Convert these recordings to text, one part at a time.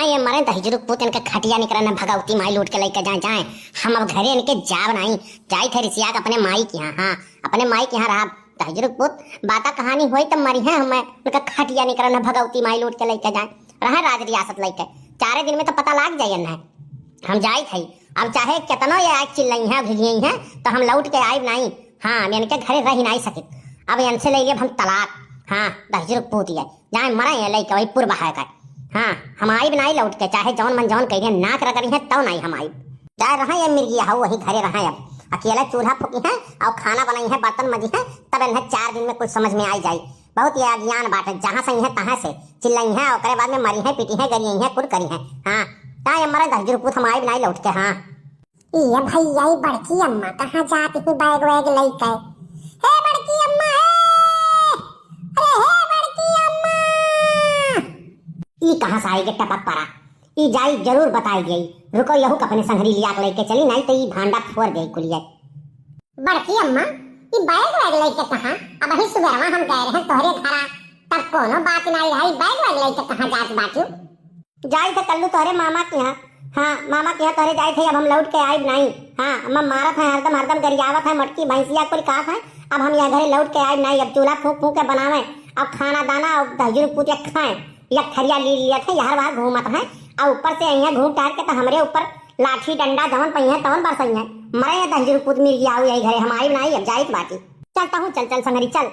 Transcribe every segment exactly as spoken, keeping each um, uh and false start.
ये मरे दहिजरू पूत, इनके खटिया निकरा न भगवती माई लूट के लइके जाए, जाए। हम अब घरे इनके जाब नाई, जाई थे रिसिया के अपने माई के यहाँ, हाँ, अपने माई के यहाँ रहा। दहिजरू पूत, बाता कहानी होई तब मरी है हमें, उनका खटिया निकरा न भगवती माई लूट के लइके जाए। रहा राज रियासत लइके, चारे दिन में तो पता लाग जाए न। हम जाई थे, अब चाहे कितनो ये आग चिल्लई है, घिघियई है, तो हम लौट के आइब नाई। हाँ, हम इनके घरे रह नाई सकित। अब इनसे ले लेब हम तलाक। हाँ, दहिजरू पूत ये। जाए मरे ये लइका वही पुरबा है का। हाँ, हम आइब नाई लौट के, चाहे जौन मन जौन कह दिए, नाक रगड़ी है तब नाई हम आइब। जाए रहा ये मिर्गिया हऊ वही घरे रहा अब। अकेला चूल्हा फूकी है और खाना बनाई है, बर्तन मजी है, तब इन्हें चार दिन में कुछ समझ में आई जाए। बहुत ये अज्ञान बाटे, जहाँ से है तहाँ से चिल्लई है, ओकरे बाद में मरी है, पीटी है, गरियई है, कुल करी है। हाँ, जाए मरे दहिजरू पूत हम आइब नाई लौट के। हाँ। ये भैया, ये बड़की अम्मा कहाँ जात ही बैग वैग लइके? हे बड़की अम्मा, हे! अरे हे बड़की अम्मा! ई कहाँ से आई गे टपक परा? ई जाई जरूर बताई गई। रुको, यहू के अपने संघरी लिया के लइके चली, नाई तो ई भांडा फोर देई कुलिया। बड़की अम्मा, ई बैग वैग लइके कहाँ? अबही सुबेरवा हम गए रहे तोहरे घरा, तब कोनो बात नाई रहा, ई बैग वैग लइके कहाँ जात बाटू? जाई थे कल्लू तोहरे मामा के यहाँ। हाँ, मामा के यहाँ तोहरे जाई थे, अब हम लौट के आइब नाई। हाँ, अम्मा मारत है हरदम, हरदम गरियावत है, मोटकी भैंसिया कुल खात है। अब हम यह घरे लौट के आइब नाई, अब चूल्हा फूंक फूंक के बनावे, अब खाना दाना, अब दहिजरू पूत के खाए। एक थरिया ली लियत है, यहर वहर घूमत है, और ऊपर से यहाँ घूम टहर के तो हमरे ऊपर लाठी डंडा जवन पहिए तवन बरसई है। मरे ये दहिजरू पूत मिर्गियाऊ यही घरे, हम आइब नाई, अब जाइत बाटी। चल तहूँ चल, चल संगरी चल।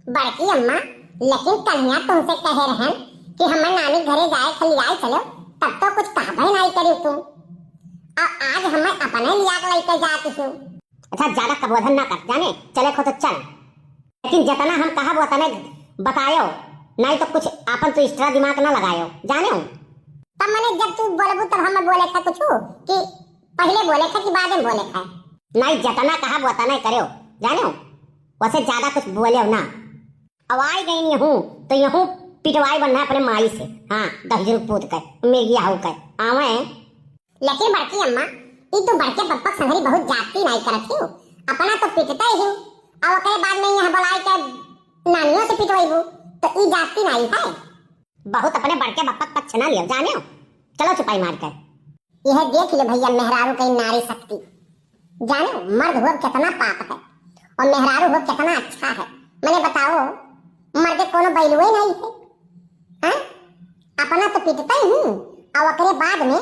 बड़की अम्मा, लेकिन कन्हैया तुमसे कहे रहन कि हमें नानी घरे जाए के लियाए चलो, तब तो कुछ कहबे नाई करी तुम। और आज हमें अपने लिया के लइके जाती हूँ। अच्छा, ज्यादा कबोधन ना कर, जाने चले खो तो चल, लेकिन जितना हम कहब उतने बतायो, नाई तो कुछ आपन तो extra दिमाग ना लगायो, जाने हो। तब मैंने जब तू बोलबू तब हम बोले था कुछ कि पहले बोले था कि बाद में बोले था? नाई, जितना कहब उतने करो, जाने हो, वैसे ज्यादा कुछ बोले ना। अब आई गई यहूँ, तो यहूँ पिटवाई बनना अपने माई से। हाँ, दहिजरू पूत के, मिर्गिया हो के, आवे। लेकिन बड़की अम्मा, ई तू बड़के पप्पा के संगरी बहुत जाती नाई करत ही हो। अपना तो पिटते ही हो, और ओकरे बाद में यहाँ बुलाई के नानियों से पिटवाईबू, तो ई जाती नाई है। बहुत अपने बड़के पप्पा के पक्ष ना लियो, जाने हो। चलो चुपाई मार के। यह देख ले भैया, मेहरारू कहीं नारी शक्ति। जाने, मर्द हो कितना पाप है और मेहरारू हो कितना अच्छा है। मैंने बताओ, मर्दे कोनो बैलुए नहीं है, हैं? अपना तो पीटते ही, और ओकरे बाद में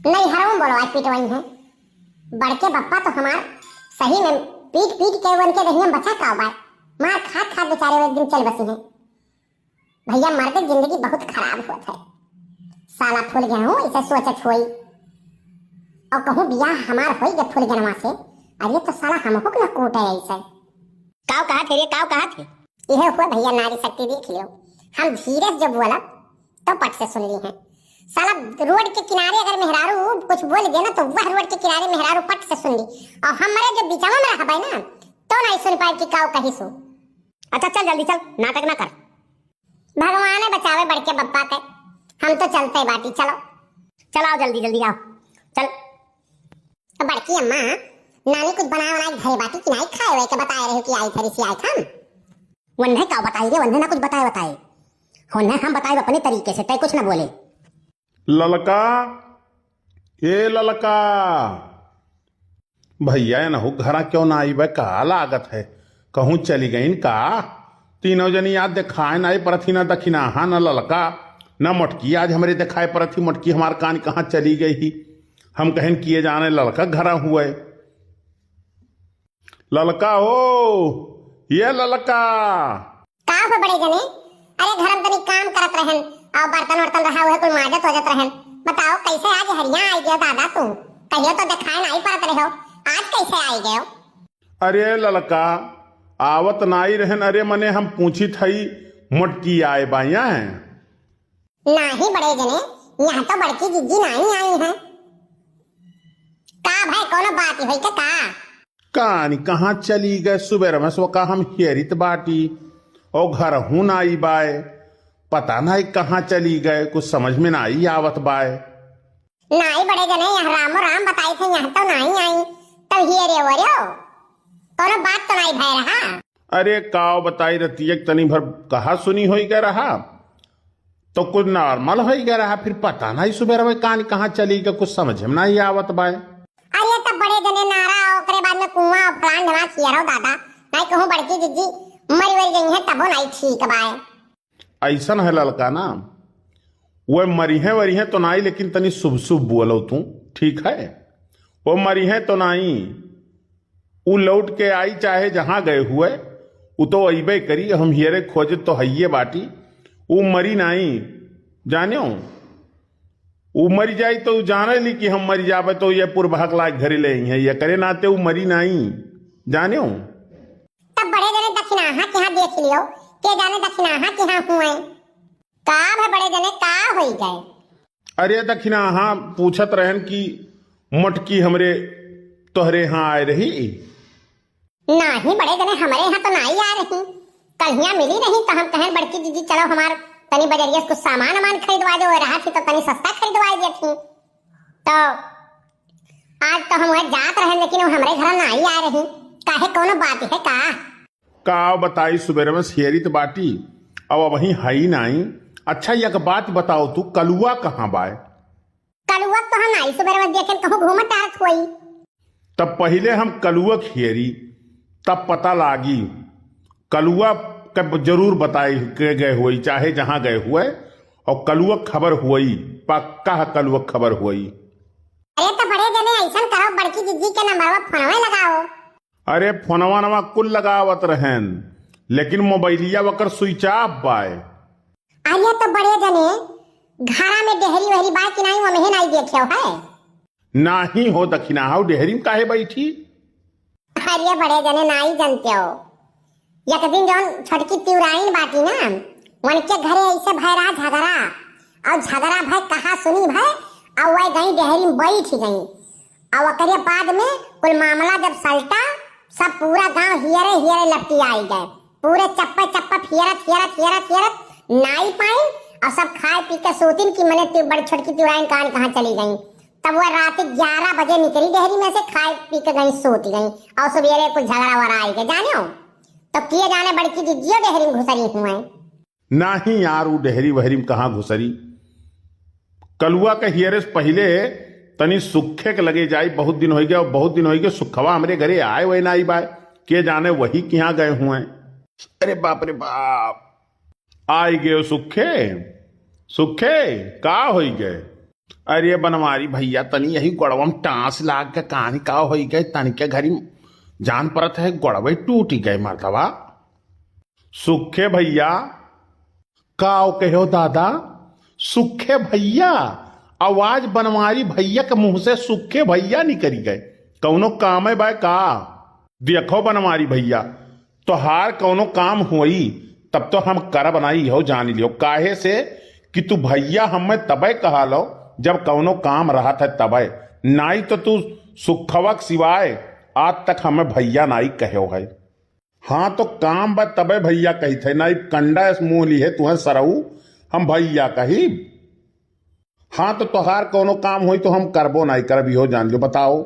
नैहरों में बोलवा पीटवाई है। बड़के पप्पा तो हमार सही में पीट पीट के उनके दहिया में बचा का बाय, मार खात खात बेचारे वो एक दिन चल बसी हैं। भैया, मर्द जिंदगी बहुत खराब होत है। साला फूल गया हूँ, इसे सोचत होई। और कहूँ बियाह हमार होई गए फूल गनवा से, अरे तो साला हमको न कूटे ऐसे। काव कहा थे रे, काव कहा थे? यह हुआ भैया, नारी शक्ति देख लियो। हम धीरे से जो बोलब, तो पट से सुन ली हैं। साला रोड के किनारे अगर मेहरारू कुछ बोल दे ना, तो वह रोड के किनारे मेहरारू पट से सुन ली। और हमारे जो बिचवा में रहबे ना, तो नहीं सुन पाए कि काव कही सु। अच्छा चल जल्दी चल, नाटक ना कर। भगवान बचावे बड़के बप्पा के, हम तो चलते बाटी, चलो। चल आओ जल्दी जल्दी आओ, चल। तो बड़की अम्मा, नानी कुछ बनाए बनाए धरे बाटी कि नाई खाए हुए के बताए रहे कि आई थरी सी आई थम। वन्ने का बताई रे, वन्ने ना कुछ बताए बताए। वन्ने हम बताए अपने तरीके से, तय कुछ ना बोले। ललका, ए ललका। भैया, एनहु घरा क्यों ना आई बे? का लागत है? कहूँ चली गईन का? तीनों जनी आज देखाए ना आई परथी, ना दखिनाहा, ना ललका, ना मोटकी। आज हमरे देखाए परथी, मोटकी हमार कान कहाँ चली गई ही? हम कहन किए जाने ललका घरा हुए। ललका हो, ये ललका। का हो बड़े जने? अरे घर में तनी काम करत रहन, और बर्तन वर्तन रहा हुए कुल माजत वजत रहन। बताओ कैसे आज हरिया आई गयो दादा तू? कहियो तो देखाए नाई परत रहो, आज कैसे आई गयो? अरे ललका, आवत नाई रहन, अरे मने हम पूछी थई मोटकी आए बाया है। नाही बड़े जने, यहाँ तो बड़की जिज्जी नाही आई हैं। का भाई, कोनो बात ही होई के का? कानी कहाँ चली गए? सुबेर में सो का हम हेरित बाटी, ओ घर हूँ ना आई बाय, पता नहीं कहाँ चली गए, कुछ समझ में ना आई आवत बाय। नाही बड़े जने, यहाँ रामो राम बताई थे, यहाँ तो नाही आई, तब हेरे हो रे हो, कोनो बात तो नाही भय रहा। अरे काव बताई रतिया के तनी भर कहा सुनी होई गए रहा। तो कुछ normal होइ गए रहा, फिर पता नहीं सुबेरवे कान कहाँ चली गए, कुछ समझ में नहीं आवत बाय। अरे तब बड़े जने नारा, ओकरे बाद में कुआं और फलान ढेमा किया रहो दादा, नहीं कहूँ बड़की जिज्जी मरी वरी गई है तबो नहीं ठीक बाय। ऐसन है ललका ना, वो मरिहे वरिहे तो नाई, लेकिन तनी शुभ शुभ बोलो तू, ठीक है? वो मरिहे तो नाई, उ लौट के आई, चाहे जहाँ गए हुए, उ तो अइबे करी। हम हियरे खोजत तो हइये बाटी, उ मरी नाई, जान्यो। उ मरी जाई तो उ जाने ली कि हम मरी जाबे तो ये पुरबहक लाग घरे ले आई है, ये करे नाते उ मरी नाई, जान्यो। तब बड़े जने दखिनाहा के यहाँ देख लियो, के जाने दखिनाहा के यहाँ हुए। का भे बड़े जने, का होई गए? अरे दखिनाहा पूछत रहन कि मोटकी हमरे तोहरे यहाँ आए रही? नाही बड़े जने, हमरे यहाँ तो नाही आए रही। कल हियाँ मिली रही तो हम कहन बड़की दीदी चलो हमार तनी बजरिया से कुछ सामान वामान खरीदवा दो, रहा थी तो तनी सस्ता खरीदवा देती। तो आज तो हम वह जात रहन, लेकिन वो हमरे घर नाही आए रही। काहे, कौनो बात है का? का बताई, सुबेरे में शेरी त बाटी, अब वहीं हई नाई। अच्छा, एक बात बताओ तू, कलुआ कहाँ बाय? कलुआ तो हम नाई सुबेरे में देखेन, कहूँ घूमत टहरत होई। तब पहिले हम कलुआ खियरी, तब पता लागी। कलुआ के जरूर बताई के गए हुई, चाहे जहाँ गए हुए, और कलुआ खबर हुई, पक्का है कलुआ खबर हुई। अरे तो बड़े जने ऐसन करो, बड़की जिज्जी के नंबरवा फोनवे लगाओ। अरे फोनवा नवा कुल लगावत रहन, लेकिन मोबाइलिया वकर switch off बाय। अरे तो बड़े जने घरा में डेहरी वहरी बाय कि नाई, वमहे नाई देखे है? नाही हो दखिना हो, डेहरी में काहे बैठी? अरे बड़े जने नाई जानते हो, एक दिन जौन छोटकी तिउराइन बाटी ना, उनके घरे ऐसे भय रहा झगड़ा, और झगड़ा भय कहा सुनी भय, और वह गई डेहरी में बैठ गई। और ओकरे बाद में कुल मामला जब सलटा, सब पूरा गांव हियरे हियरे लपटी आई गए, पूरे चप्पे चप्पे हियरत हियरत हियरत हियरत नाई पाइन, और सब खाए पी के सोतिन कि मने ति-, बड़ी छोटकी तिउराइन कान कहाँ चली गई। तब वह रात ग्यारह बजे निकली डेहरी में से, खाए पी के गई, सोती गई, और सवेरे कुछ झगड़ा वगड़ा आई गए, जाने हो? तो किए जाने बड़की जिज्जियो डेहरी में घुसरी हुए। नाही यार, उ डेहरी वहरी में कहाँ घुसरी? कलुआ के हियरे से पहिले तनी सुखे के लगे जाई, बहुत दिन होइ गए, और बहुत दिन होइ गए सुखवा हमरे घरे आए वही नाई बाय, के जाने वही किहाँ गए हुए। अरे बाप रे बाप, आई गयो सुखे, सुखे, का होइ गए? अरे बनवारी भैया, तनी यही गोड़वा में टांस लाग के कहानी का होइ गए, तनिके घरी जान परत है गोड़वे टूटी गए मर्दवा। सुखे भैया, का कहो दादा? सुखे भैया? आवाज बनवारी भैया के मुंह से सुखे भैया निकरी गए। कौनो काम है बाय का? देखो बनवारी भैया, तोहार कौनो काम होई तब तो हम करब नाई हो, जान लियो। काहे से कि तू भैया हमें तबे कहा लो जब कौनो काम रहत है तबे, नाई तो तू सुखवक सिवाय आज तक हमें भैया नाई कहो है। हाँ, तो काम बा तबे भैया कहित है, नाई कंडा इस मुँह लिहे तुहें सरऊ, हम भैया कही। हाँ, तो तोहार कौनो काम होई तो हम करबो नाई करब, इहो जान लो। बताओ,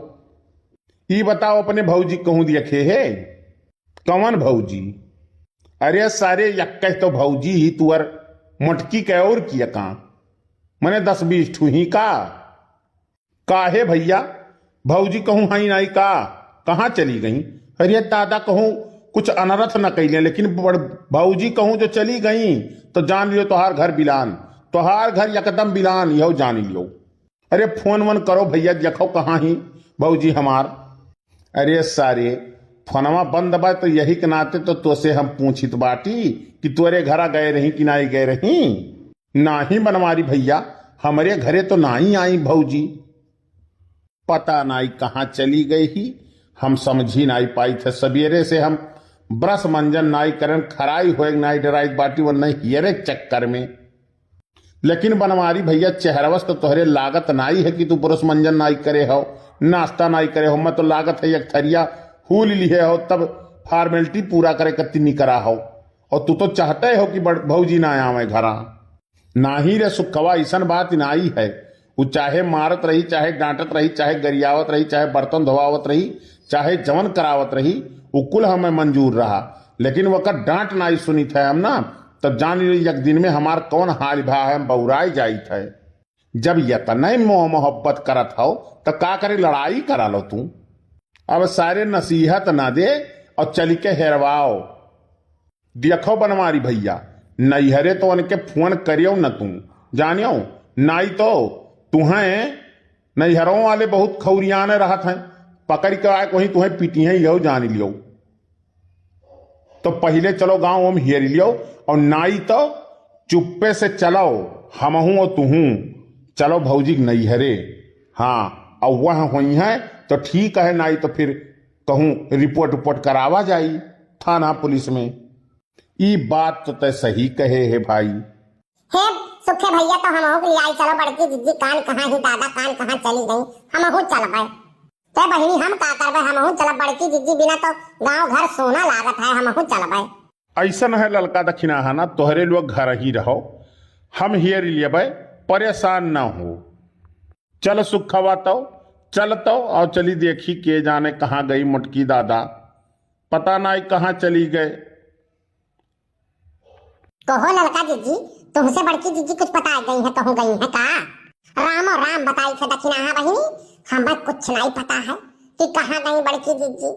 ई बताओ, अपने भौजी कहूँ दियखे है? कौन भौजी? अरे सारे, यक्के तो भौजी ही तुअर, मोटकी के और किया का? मने दस बीस ठू ही का? काहे भैया, भौजी कहूँ हई नाई का? कहाँ चली गई? अरे दादा, कहूँ कुछ अनरथ न कैले, लेकिन बड़ भौजी कहूँ जो चली गई तो जान लियो तोहार घर बिलान, तोहार घर एकदम बिलान, यहो जान लियो। अरे फोन वोन करो भैया, देखो कहाँ ही भौजी हमार। अरे सारे, फोनवा बंद बा तो यही के नाते तो तोसे हम पूछित बाटी कि तोरे घरा गए रही कि नाई गए रही। नाही बनवारी भैया, हमरे घरे तो नाही आई भौजी। पता नाई कहाँ चली गई ही, हम समझी नाई पाई थे। सबेरे से हम ब्रश मंजन नाई करन, खराई होए नाई डराई बाटी, वो नहीं हियरे के चक्कर में। लेकिन बनवारी भैया, चेहरवस तो तोहरे लागत नाई है कि तू ब्रश मंजन नाई करे हो, नाश्ता नाई करे हो। मैं तो लागत है एक थरिया हूल लिहे हो, तब formality पूरा करे कत्ती निकरा हो। और तू तो चाहते हो कि बड़-, भौजी ना आवे घरा। नाही रे सुखवा, ऐसन बात नाई है। उ चाहे मारत रही, चाहे डांटत रही, चाहे गरियावत रही, चाहे बर्तन धोवावत रही, चाहे जवन करावत रही, उ कुल हमें मंजूर रहा। लेकिन वकर डांट नाई सुनित है हम ना, तब जान लियो, एक दिन में हमार कौन हाल भा है, हम बउराई जाइत है। जब यतने मोह मोहब्बत करत हो, त का करे लड़ाई करा लो तू। अब सारे नसीहत न दे और चली के हेरवाओ। देखो बनवारी भइया, नैहरे तो उनके फोन करियो न तू, जानियो, नाई तो तुहें नैहरों वाले बहुत खौरियाने रहत हैं, पकड़ के आए वहीं तुहें पीटी हैं, यो जान लियो। तो पहिले चलो गाँव में हेर लियो, और नाई तो चुप्पे से चलो, हमहूँ और तुहूँ चलो भौजी के नैहरे। हाँ, और वह होइहैं तो ठीक है, नाई तो फिर कहूँ रिपोर्ट उपोर्ट करावा जाई थाना पुलिस में। ई बात तो तय सही कहे है भाई। हे सुखे भइया, तो हमहू के लियाई चलो बड़की जिज्जी, कान कहाँ ही दादा, कान कहाँ चली गई, हमहू चलबे। ते बहिनी, हम का करबे, हमहू चलब बड़की जिज्जी, बिना तो गाँव घर सोना लागत है, हमहू चलबे। ऐसन है ललका दखिनाहा ना, तोहरे लोग घर ही रहो, हम हेर लेबे, परेशान ना हो। चल सुखवा तो, चल तो, और चली देखी के जाने कहाँ गई मोटकी दादा, पता नाई कहाँ चली गए। कहो ललका जिज्जी, तुमसे बड़की जिज्जी कुछ पता गई है, कहूँ गई है का? रामो राम बताई थे दखिनाहा बहिनी, हमें कुछ नाई पता है कि कहाँ गई बड़की जिज्जी।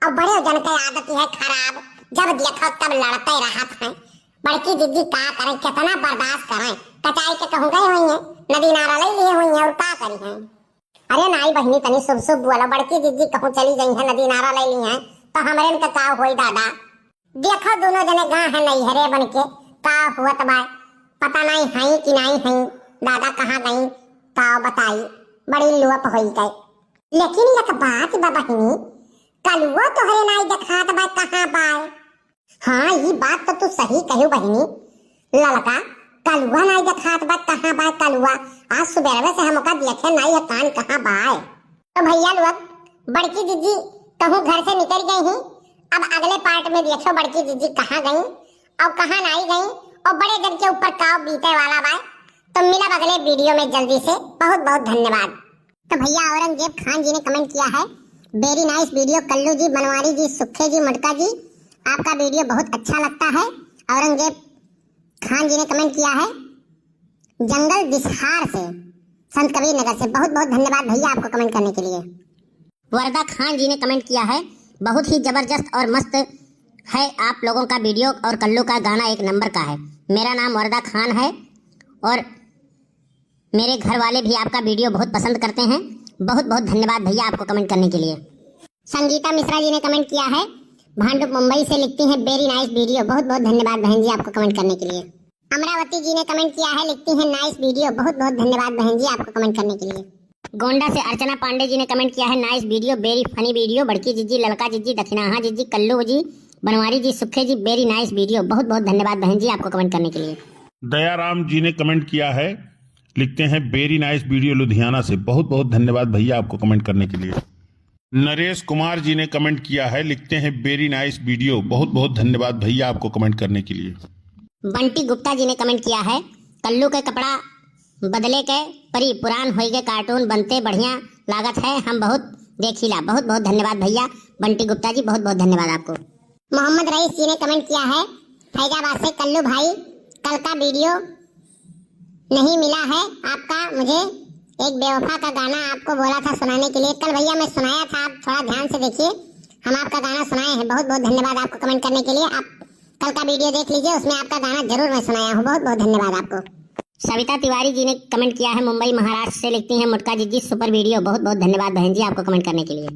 अब बड़े जन के आदत है खराब, जब देखो तब लड़ते रहत हैं। बड़की जिज्जी का करें, कितना बर्दाश्त करें, कचाई के कहूँ गए हुई हैं, नदी नारा ले लिए हुई हैं और का करी हैं। अरे नाई बहिनी, तनी शुभ शुभ बोलो, बड़की जिज्जी कहूँ चली गई है, नदी नारा ले ली है, तो हमरे इनका का होई दादा? देखो दोनों जने गा है नैहरे बन के, का हुआ तबाय, पता नहीं है कि नहीं है, दादा कहाँ गई, का बताई, बड़ी लोप होई गई। लेकिन एक बात बा बहिनी, कलुआ तोहरे नाई देखात बा, कहाँ बाय? हाँ, ई बात तो तू सही कहू बहिनी। ललका, कलुआ नाई देखात बा, कहाँ बा कलुआ? आज सुबेरवे से हम ओका देखे नाई है, कान कहाँ बाय? तो भइया लोग, बड़की जिज्जी कहूँ घर से निकल गई ही। अब अगले part में देखो बड़की जिज्जी कहाँ गई और कहाँ नाई गई और बड़े जन के ऊपर का बीते वाला बाय। तो मिलब अगले video में जल्दी से। बहुत बहुत धन्यवाद। तो भइया औरंगजेब खान जी ने comment किया है, very nice video कल्लू जी, बनवारी जी, सुखे जी, मोटका जी, आपका video बहुत अच्छा लगता है। औरंगजेब खान जी ने comment किया है जंगल दिसहार से, संत कबीर नगर से। बहुत बहुत धन्यवाद भइया आपको comment करने के लिए। वरदा खान जी ने comment किया है, बहुत ही जबरदस्त और मस्त है आप लोगों का video और कल्लू का गाना एक number का है। मेरा नाम वरदा खान है और मेरे घर वाले भी आपका video बहुत पसंद करते हैं। बहुत बहुत धन्यवाद भइया आपको comment करने के लिए। संगीता मिश्रा जी ने comment किया है, भांडुप मुंबई से, लिखती हैं, very nice video। बहुत बहुत धन्यवाद बहन जी आपको comment करने के लिए। अमरावती जी ने comment किया है, लिखती हैं, nice video। बहुत बहुत धन्यवाद बहन जी आपको comment करने के लिए। गोंडा से अर्चना पांडे जी ने comment किया है, nice video, very funny video। बड़की जिज्जी, ललका जिज्जी, दखिनाहा जिज्जी, कल्लू जी, बनवारी जी, सुखे जी, very nice video। बहुत बहुत धन्यवाद बहन जी आपको comment करने के लिए। दयाराम जी ने comment किया है, लिखते हैं, very nice video लुधियाना से। बहुत बहुत धन्यवाद भइया आपको comment करने के लिए। नरेश कुमार जी ने comment किया है, लिखते हैं, very nice video। बहुत बहुत धन्यवाद भइया आपको comment करने के लिए। बंटी गुप्ता जी ने comment किया है, कल्लू के कपड़ा बदले के परी, पुरान होई गए cartoon बनते बढ़िया लागत है, हम बहुत देखीला। बहुत बहुत धन्यवाद भइया बंटी गुप्ता जी, बहुत बहुत धन्यवाद आपको। मोहम्मद रईस जी ने comment किया है फैजाबाद से, कल्लू भाई कल का video नहीं मिला है आपका, मुझे एक बेवफा का गाना आपको बोला था सुनाने के लिए। कल भइया मैं सुनाया था, आप थोड़ा ध्यान से देखिए, हम आपका गाना सुनाए हैं। बहुत बहुत धन्यवाद आपको comment करने के लिए। आप कल का video देख लीजिए, उसमें आपका गाना जरूर मैं सुनाया हूँ। बहुत बहुत धन्यवाद आपको। सविता तिवारी जी ने comment किया है मुंबई महाराष्ट्र से, लिखती हैं, मोटका जिज्जी super video। बहुत बहुत धन्यवाद बहन जी आपको comment करने के लिए।